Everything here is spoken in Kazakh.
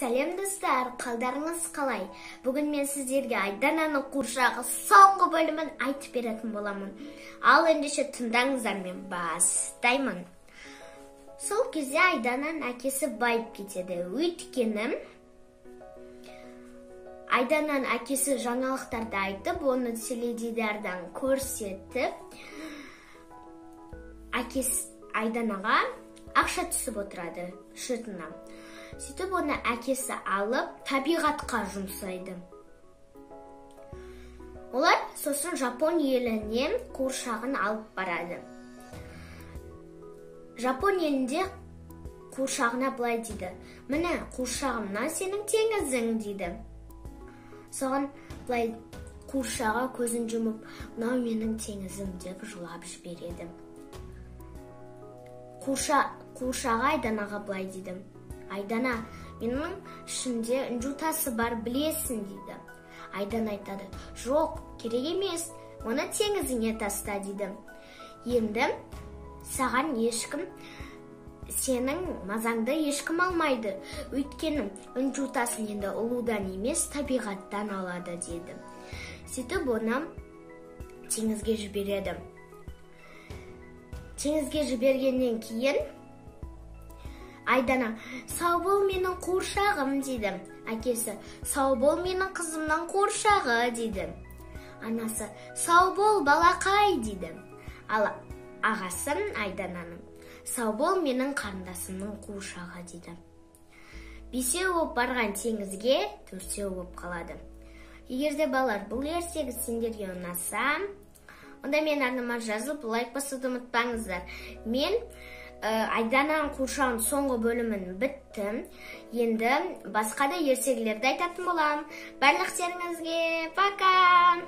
Сәлем, достар, қалдарыңыз қалай? Бүгін мен сіздерге Айдананың қуыршағы соңғы бөлімін айтып беретін боламын. Ал ендеше тыңдаңыздар, мен бастаймын. Сол кезде Айдананың әкесі байып кетеді. Өйткені Айдананың әкесі жаңалықтарды айтып, оны теледидардан көрсетіп, әкесі Айданаға ақша түсіп отырады счетына. Сөйтіп оны әкесі алып, табиғатқа жұмсайды. Олар сосын Жапон еліне қуыршағын алып барады. Жапон елінде қуыршағына былай дейді: "Міне, қуыршағым, мына сенің теңізің", – дейді. Соған былай қуыршағы көзін жұмып, "Мынау менің теңізім", – деп жылап жібереді. Қуыршағы Айданаға былай дейді: "Айдана, менің ішімде інжу тасы бар, білесің", – дейді. Айдана айтады: "Жоқ, керек емес, оны теңізіңе таста", – дейді. "Енді саған ешкім, сенің мазаңды ешкім алмайды, өйткені інжу тасын енді ұлудан емес, табиғаттан алады", – дейді. Сөйтіп оны теңізге жібереді. Теңізге жібергеннен кейін Айдана: "Сау бол, менің қуыршағым", – дейді. Әкесі: "Сау бол, менің қызымның қуыршағы", – дейді. Анасы: "Сау бол, балақай", – дейді. Ал ағасы Айдананың: "Сау бол, менің қарындасымның қуыршағы", – дейді. Бесеу болып барған теңізге төртеу болып қалады. Егер де, балалар, бұл ертегі сендерге ұнаса, онда менің арнама жазылып, лайк басуды ұмытпаңыздар. Мен Айдананың қуыршағының соңғы бөлімін біттім. Енді басқа да ертегілерді айтатын боламын. Барлықтарыңызге пока!